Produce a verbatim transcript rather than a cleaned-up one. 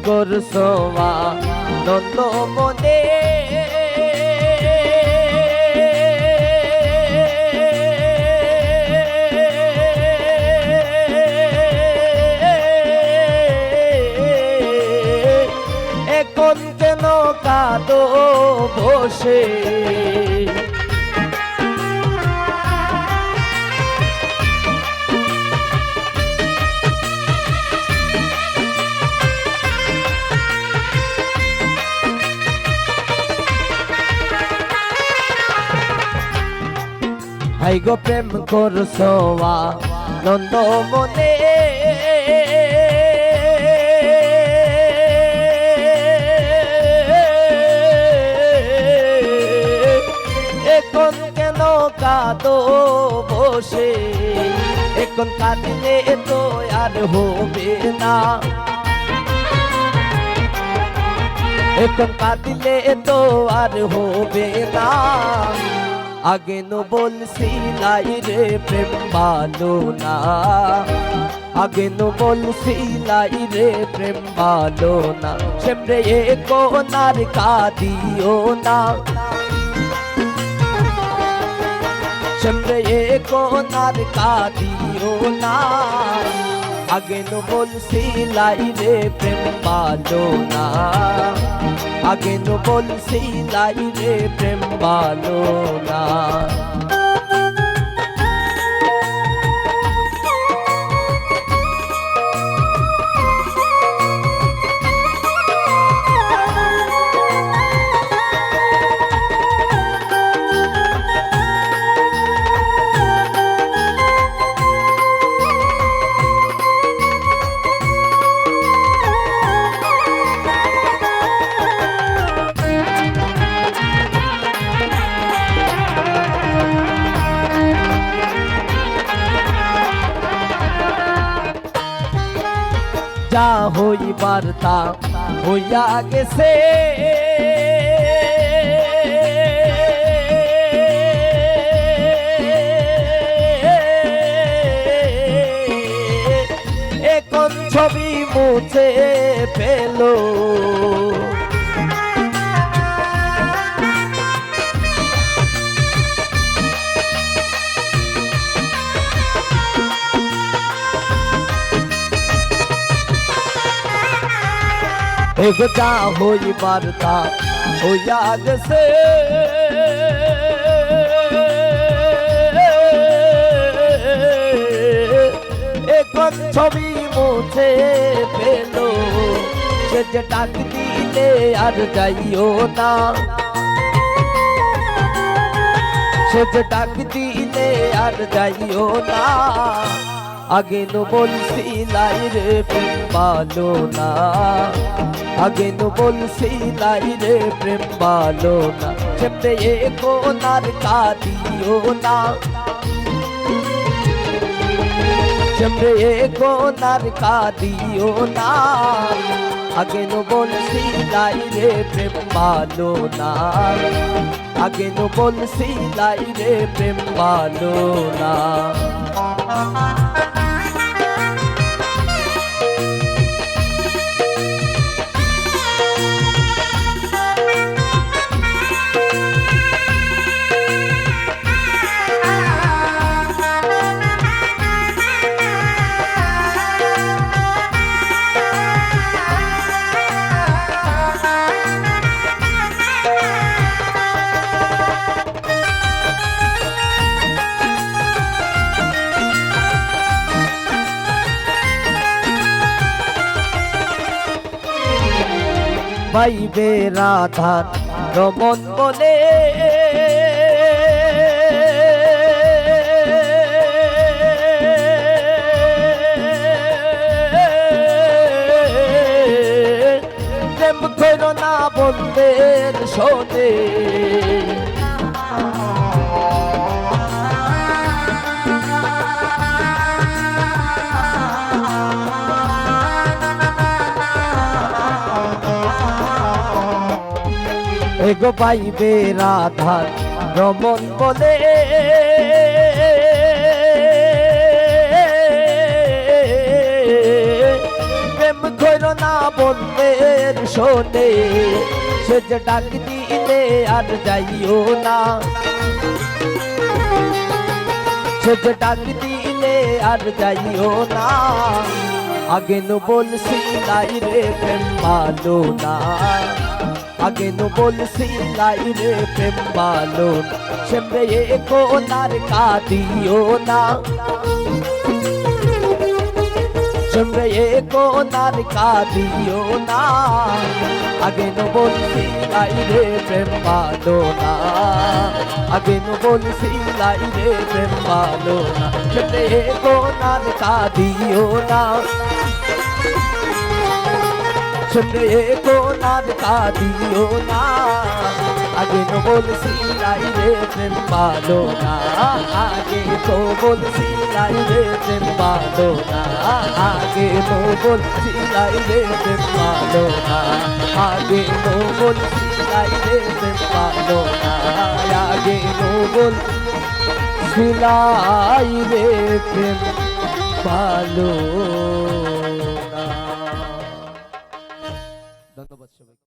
করছো আনন্দ মনে। এখন কেন কাঁদো বসে? হায় গো প্রেম করছো আনন্দ মনে। এখন কেন কাঁদো বসে? এখন কাঁদিলে তো আর হবে না, এখন কাঁদিলে তো আর হবে না। আগে নু বলছিলাই রে প্রেম ভালো না, আগে নু বলছিলাই রে প্রেম ভালো না। সেমরে এখন আর কাঁদিও না, সেমরে এখন আর কাঁদিও না। আগে নু বলছিলাই রে প্রেম ভালো না, আগে নু বলছিলাই রে প্রেম ভালো না। যা হইবার তা হইয়া গেছে। এখন ছবি মুছে ফেলো। এগো যা হইবার তা হইয়া গেছে। এখন ছবি মুছে ফেলো। সে যে ডাক দিলে আর যাইও না, সে যে ডাক দিলে আর যাইও না। আগে নু বলছিলাই রে প্রেম ভালো না, আগে নু বলছিলাই রে প্রেম ভালো না। সেমরে এখন আর কাঁদিও না, সেমরে এখন আর কাঁদিও না। আগে নু বলছিলাই রে প্রেম ভালো না, আগে নু বলছিলাই রে প্রেম ভালো না। ভাইবে রাধার রমন বলে। প্রেম করো না বন্ধের সনে। এগো ভাইবে রাধার রমন বলে। প্রেম করো না বন্ধের শোনে, সে যে ডাক দিলে আর যাইও না, সে যে ডাক দিলে আর যাইও না। আগে নু বলছিলাই রে প্রেম ভালো না, আগে নু বলছিলাই রে প্রেম ভালো না। সেমরে এখন আর কাঁদিও না, সেমরে এখন আর কাঁদিও না। আগে নু বলছিলাই রে প্রেম ভালো না, আগে নু বলছিলাই রে প্রেম ভালো না। সেমরে এখন আর কাঁদিও না, সেমরে এখন আর কাঁদিও না। আগে নু বলছিলাই রে প্রেম ভালো না, আগে তো বলছিলাই রে প্রেম ভালো না, আগে তো বলছিলাই রে প্রেম ভালো না, আগে তো বলছিলাই রে প্রেম ভালো না, আগে তো বলছিলাই রে প্রেম ভালো না। ধন্যবাদ সবাইকে।